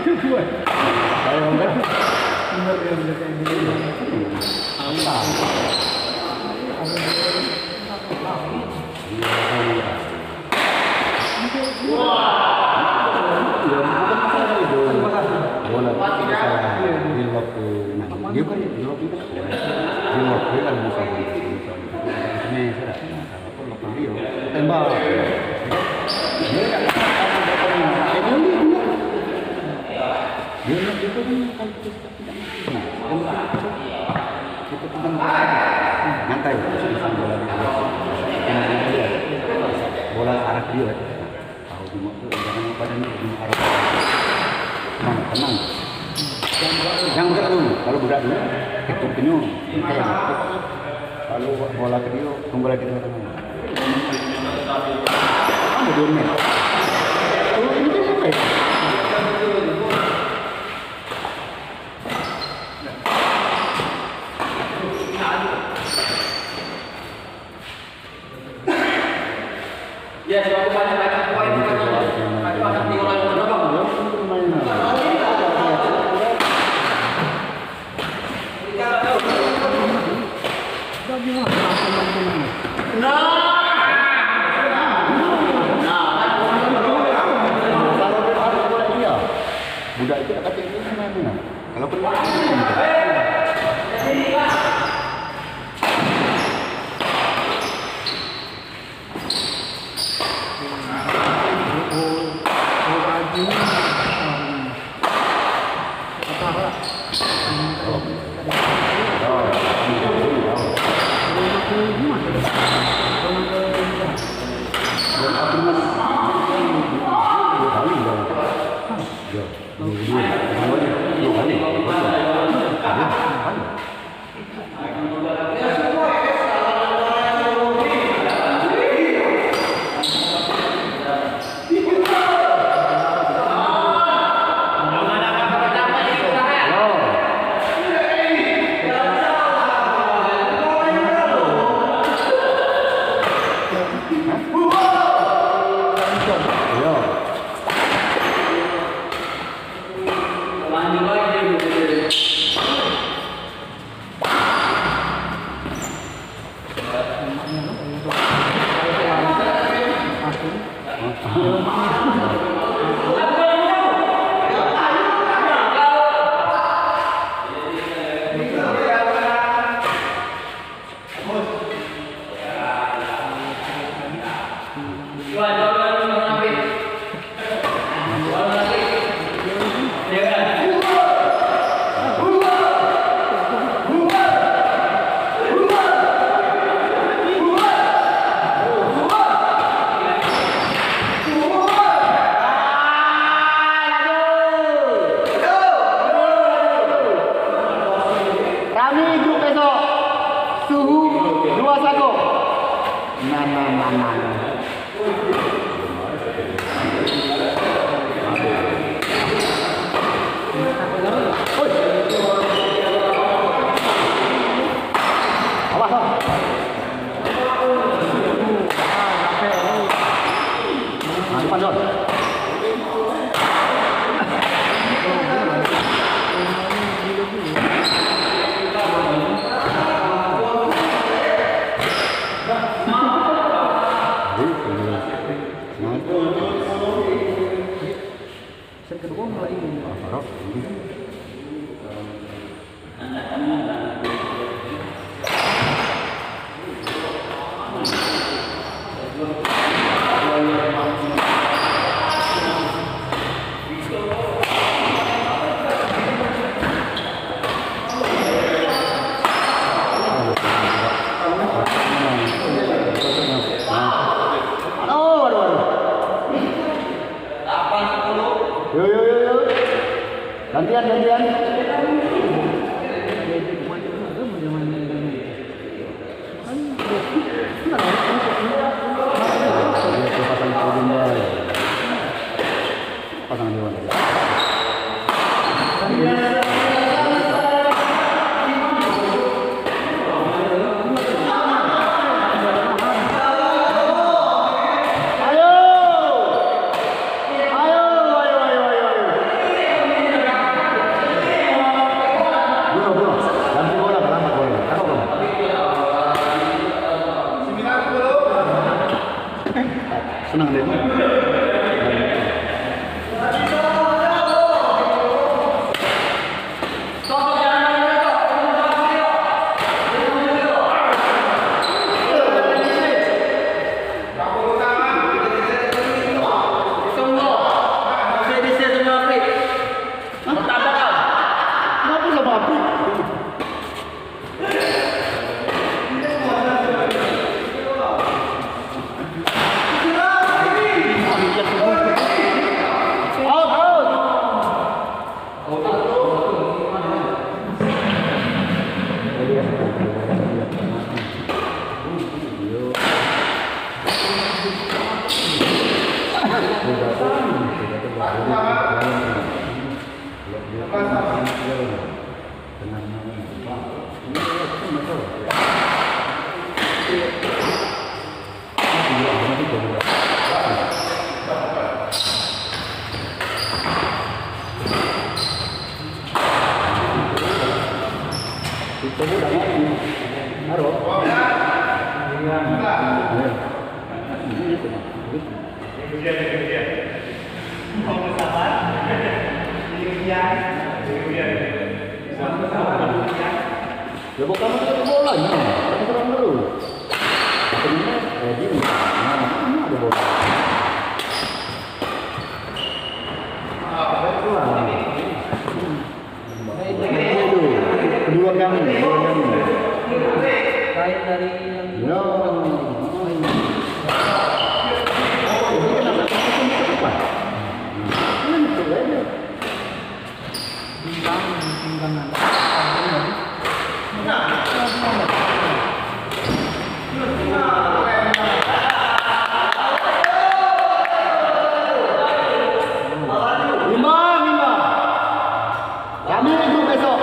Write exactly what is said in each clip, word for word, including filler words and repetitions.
Ayo, kan? Bener ya, bener ya, bener ya. Iya, iya. Ya, bukan masalah itu. Bola itu masalah di waktu, nah, dia kan di waktu itu. Di waktu itu kan bisa, bisa, bisa. Ini sudah. Tembak. Dia tak, dia ni, dia. Dia nak, dia tu kan kalau kita tidak mati. Nah, dia mungkin kita, kita pegang bola. Nyantai, terus bola di luar. Cuma dia, bola arah dia. Tahu cuma tu, jangan badan ni, cuma arah. Tenang, tenang. Jangan budak dulu. Kalau budak dulu, kita penyung. Kalau bola ke dia, tunggu lagi tengah-tengah. Ada dua meter. Kalau ini kan sampai. Ya, sebab aku banyak-banyak poin, aku akan tinggal lagi berapa? Nah. Nah. Kalau dia tarik bola dia, budak itu dak katek dia main. Kalau kena. Rami grup besok. Suhu dua sako. Nah, nah, nah, nah, nah. Awas, ah. Nah, depan, Jon. Set kedua mulai. Aduh, aduh, aduh. Yo, yo, yo, yo. Gantian, gantian. Pasang dewan. Ayo! Ayo, ayo, ayo, ayo, ayo. Ya, bukan itu bola ni. Tapi serang terus. Apa namanya? Eh, gini. Nah, mana ada bola? Ah, baik, keluar. Aduh, duluan kami, duluan kami. Lain dari yang Ya. Jadi kenapa kita ke depan? Nah, ini betul aja. Bintang, bintang ada. Imbang, imbang. Rame grup besok.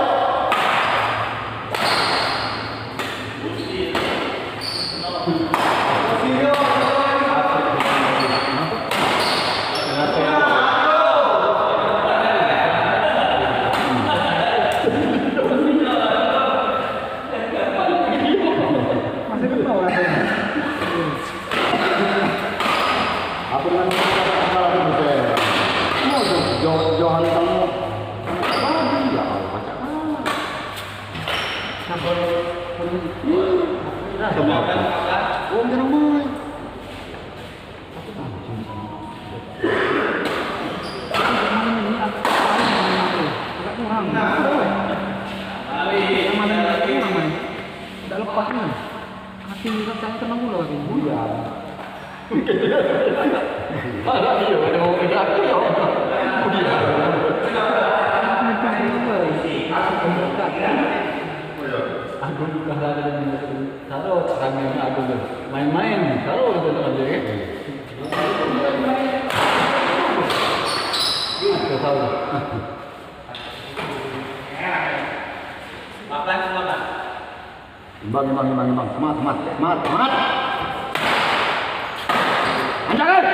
Masih kenal rasanya. Aku dengan salah satu saya. Mau jauh-jauh hari kamu. Aduh, ya Allah, baca. Sama apa? Oh, di rumah. Agak kurang. Yang mana yang kurang, Man? Tidak lepas, Man. Hati rasanya tenang pula, hati. Iya. Parah dia, ada orang kena aku, ya. Iya. Aku bukan ada yang Saro tak ramai ni aku tu. Main-main ni, saro tu tak ada kan. Itu saro. Imbang, imbang, imbang, imbang. Semangat, semangat, semangat, semangat. Lancar, eh!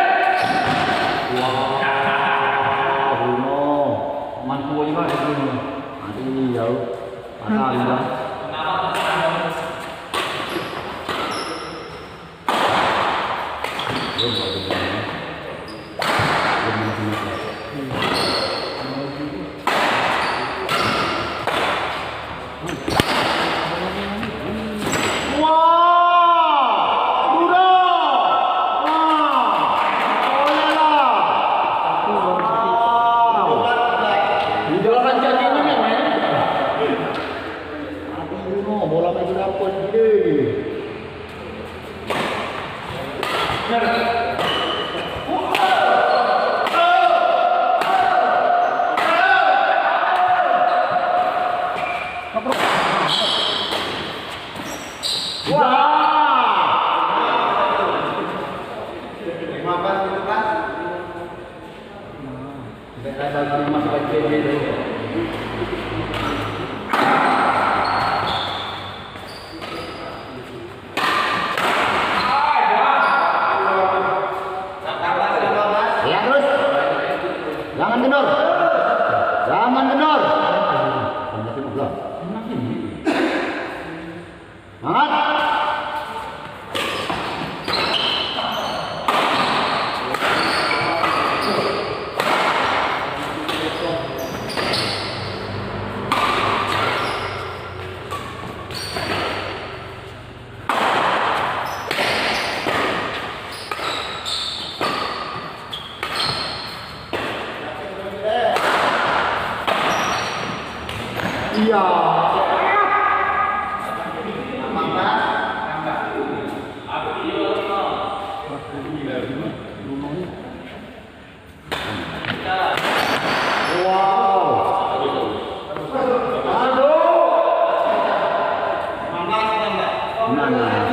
Wah, Bruno. Mantu aja, Bruno. Mati, jauh. Patah, imbang. Bola main dapet gile. Ya, terus. Jangan kendor. Jangan kendor. Semangat. Iya. Wow. Aduh. Nah, nah.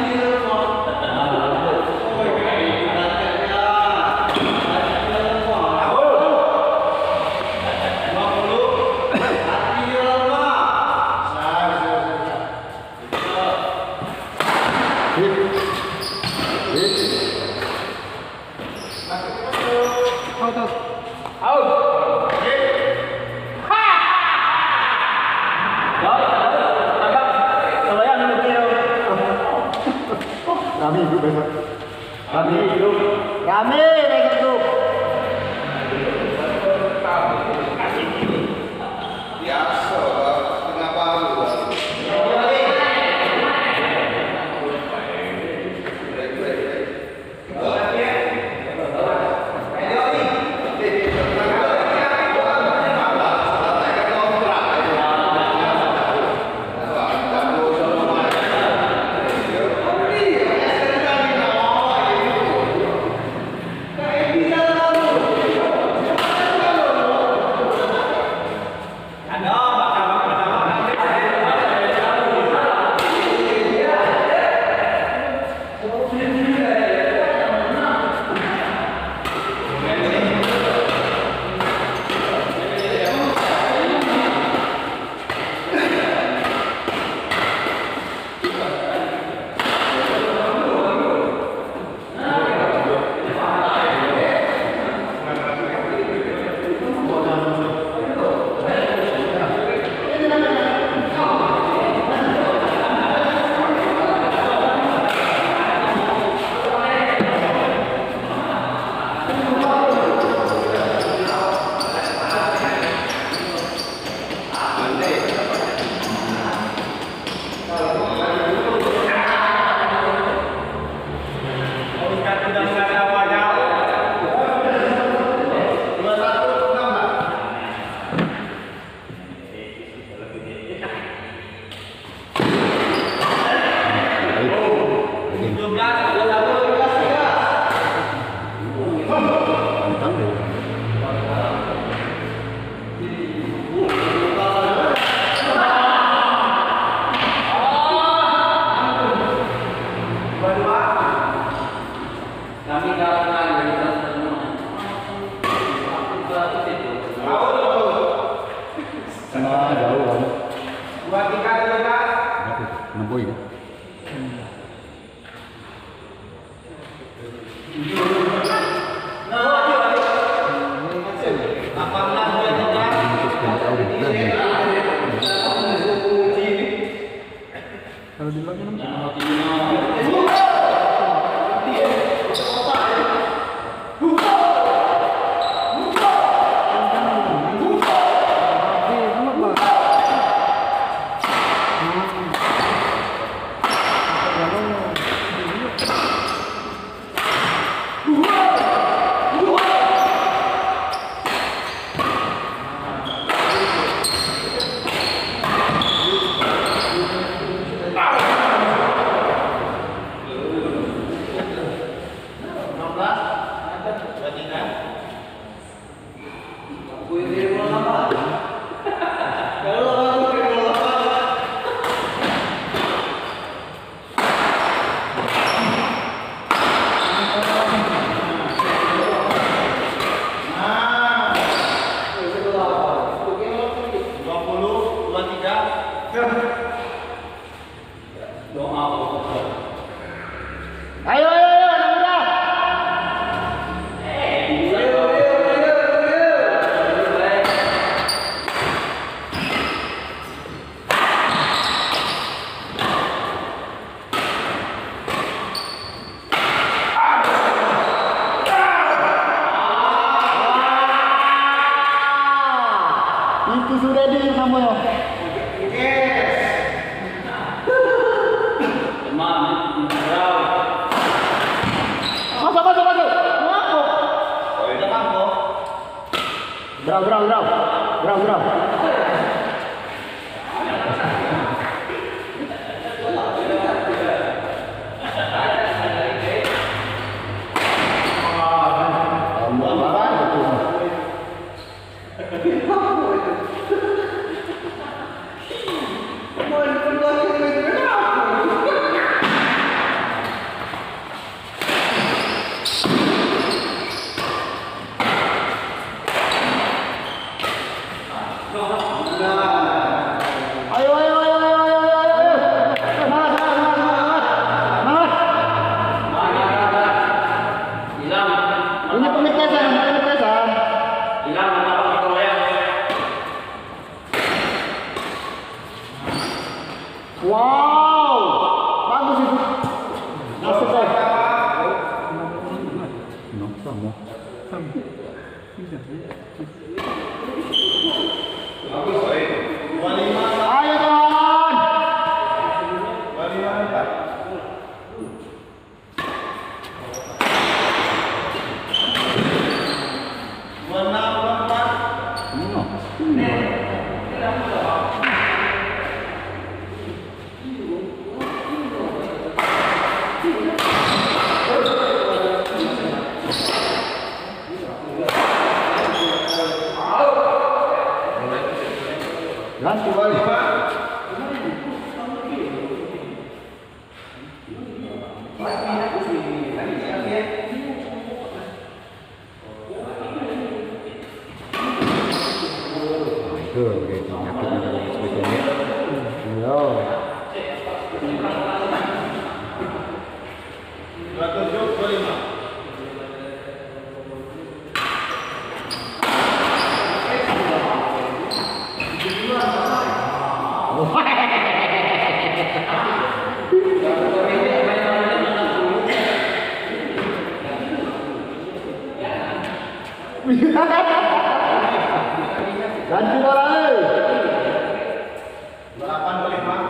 Rame, rame besok tu. Biaso lah, setengah baru lah. Kami kawan-kawan dari teman-teman. Aku juga aku sih. Nah, jauh kan. Dua tiga dua belas. Berapa? Enam poin. Kalau di luar minum. Dua puluh, dua tiga. Doa. Ayo, ayo, ayo, anak muda. Itu sudah di namanya. Masuk, masuk, masuk. Masuk. Brau, brau, brau. Brau, brau. Ayo, ayo, ayo, ayo, ayo, ayo, ayo. Semangat, semangat, semangat, semangat. Semangat. Ini pengetesan, ini pengetesan. Wow, bagus itu. Masuk, Bos. Ayo, kawan. Ganti balik. Itu oke, penyakitnya dari sebetulnya. Yo. Ganti bola, eh. Balapan boleh, Mak.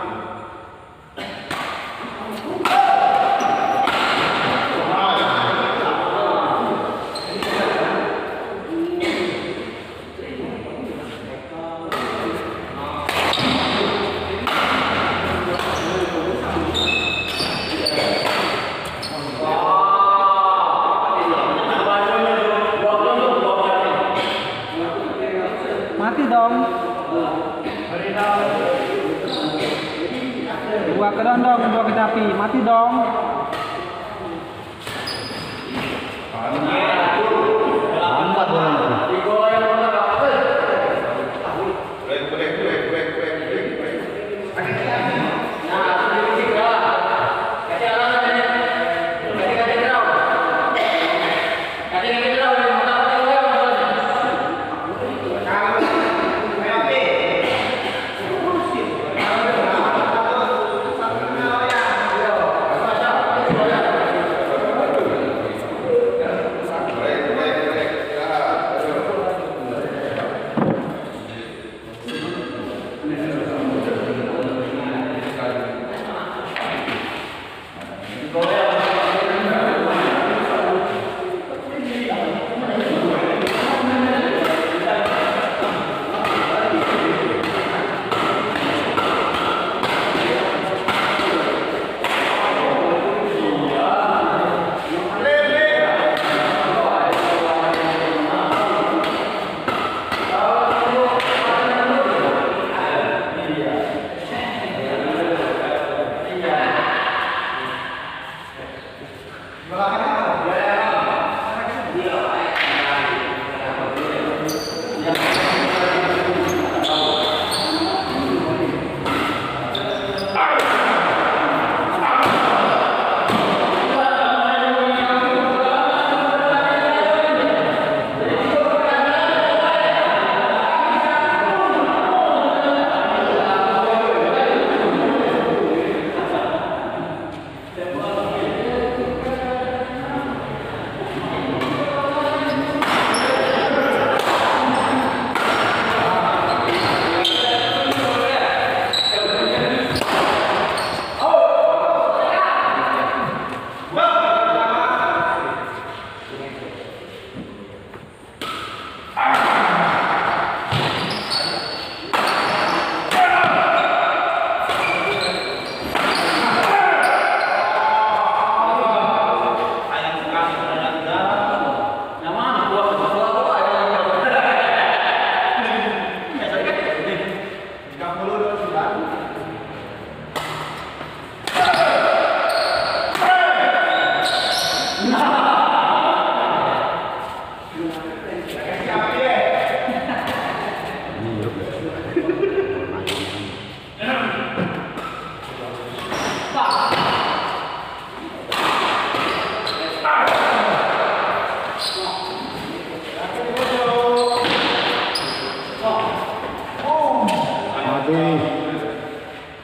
Mati dong. Dua ke dondong, dua ke tapi. Mati dong. Lambat orang tu. Mati.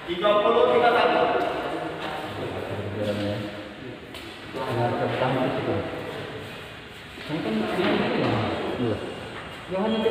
Tiga puluh tiga satu. Iya.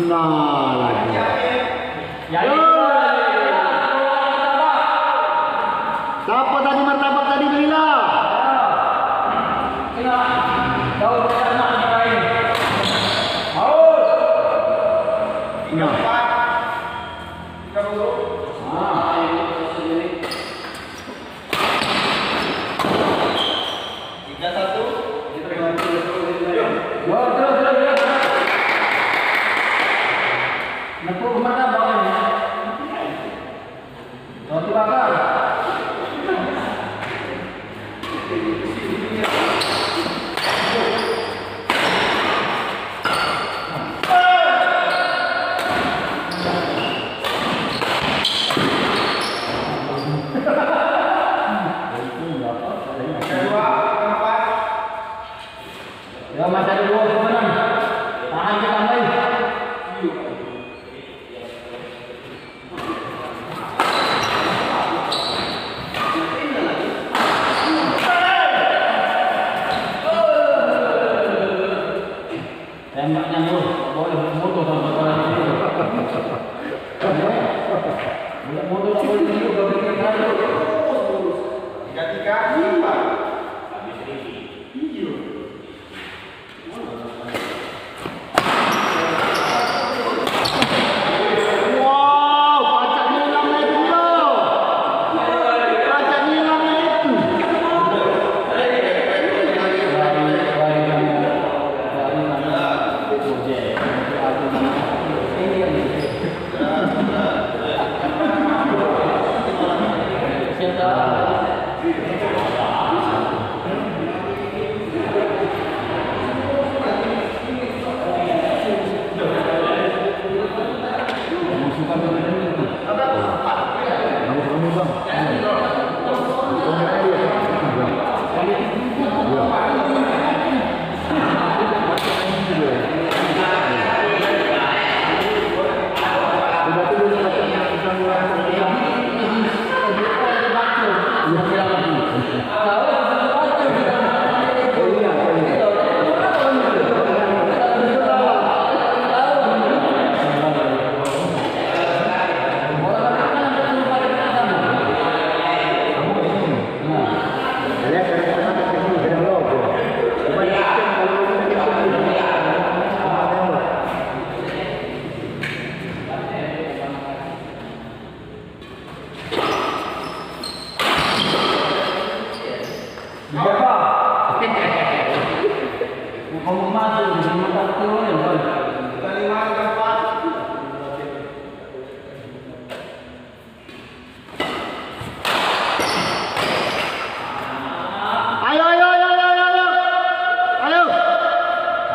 Nah, lagi. Siapa tadi martabak tadi, Lila? Nah. Tiga satu. Yo, terus, terus, terus. Nepuk martabak ni. Roti bakar. Ya, masih ada dua pemain. Tahan kita main. Tembaknya, bro, boleh motor sama orang itu. Boleh motor tak boleh tidur, gak boleh tidur. Tiga-tiga, lima. Habis ini. Iya. Wow, pacak ngilang itu, bro. Pacak ngilang itu. Ayo, ayo, ayo, ayo, ayo, ayo. Ayo.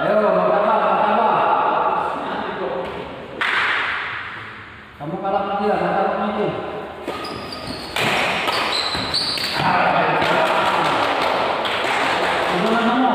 Ayo, martabak, martabak. Kamu kalah dia, martabak itu. Itu namanya.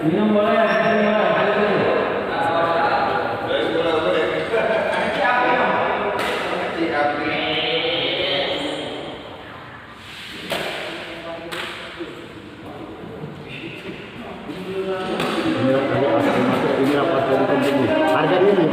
Minum boleh, minum boleh, ada sini. Inilah, inilah, inilah, inilah, harga diri.